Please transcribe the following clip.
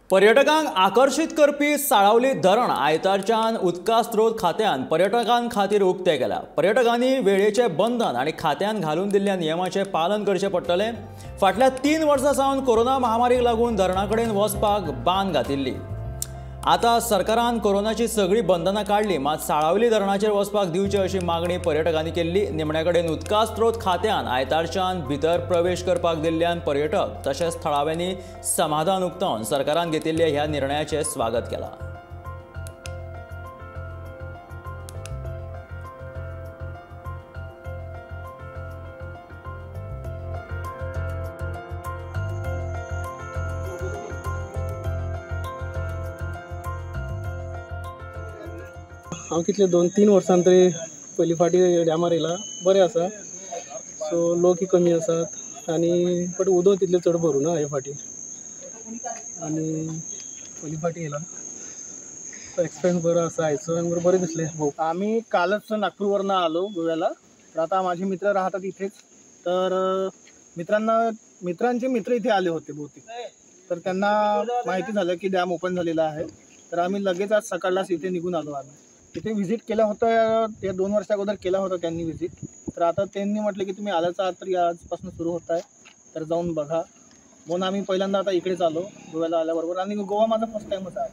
पर्यटकांक आकर्शीत करपी साळावली धरण आयतारच्यान उदका स्रोत खात्यान पर्यटकां खातीर उक्तें केलां। पर्यटकांनी वेळेचें बंधन आनी खात्यान घालून दिल्ल्या नियमाचें पालन करचें पडटलें। फाटल्या 3 वर्सां सावन कोरोना महामारीक लागून धरणा कडेन वचपाक बांद घातिल्ली। आतां सरकारान कोरोनाची सगळीं बंधनां काडली, मात साळावली धरणाचेर वचपाक दिवचें अशी मागणी पर्यटकांनी केल्ली। निमण्या कडेन उदका स्रोत खात्यान आयतारच्यान भितर प्रवेश करपाक दिल्ल्यान पर्यटक तशेंच थळाव्यांनी समाधान उक्तावन सरकारान घेतिल्ल्या ह्या निर्णयाचें स्वागत केलां। हांव कितले 2-3 वर्सां तरी पयली फावटी डॅमार येयला, बरें आसा। सो लोकय कमी आसात आनी बट उदक तितलें चड भरूं ना हे फावटी आनी पयली फावटी येयला, सो एक्सपिरियन्स बरो आसा आयचो आनी बरें दिसलें। आम्ही कालच नागपूरवरनं आलो गोव्याला। तर आता माझे मित्र राहतात इथेच, तर मित्रांचे मित्र इथे आले होते बहुतेक, तर त्यांना माहिती झालं की डॅम ओपन झालेला आहे। तर आम्ही लगेच आज सकाळलाच इथे निघून आलो। आम्ही तिथे व्हिजिट केला होता, त्या 2 वर्षा अगोदर केला होता त्यांनी व्हिजिट। तर आता त्यांनी म्हटलं की तुम्ही आलाच आहात तर आजपासून सुरू होत आहे, तर जाऊन बघा म्हणून आम्ही पहिल्यांदा आता इकडेच आलो गोव्याला आल्याबरोबर। आणि गोवा माझा फर्स्ट टाइमच आहे।